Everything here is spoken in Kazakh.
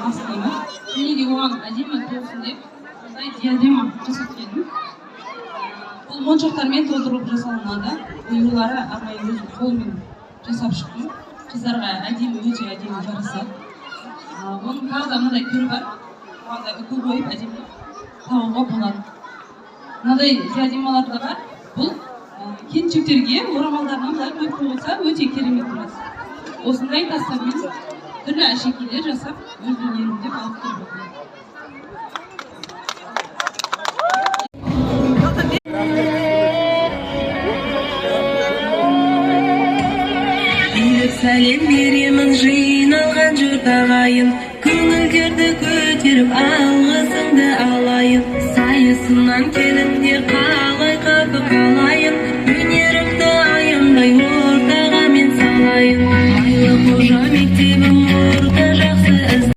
Бас киімі. Және де оған әдемі толсын деп осындай диадема жасап келдім. Бұл моншақтармен толтырылып жасалынады. Оюлары арнайы өзім қолмен жасап шықтым. Қыздарға әдемі, өте әдемі жарасады. Оның тағы да мынандай түрі бар. Оған да үкі қойып әдемі тағуға болады. Мынандай диадемалар да бар. Бұл келіншектерге орамалдарына былай қойып қойылса өте керемет тұрады. Осындай тастармен түрлі әшекейлер жасап өз өнерім деп алып келіп отырмын. Билеп сәлем беремін жиналған жұрт ағайын, көңілдерді көтеріп алғысыңды алайын. Сайысынан келіңдер қалай қапы қалайын, өнерімді аянбай ортаға мен салайын. Майлықожа мектебім орта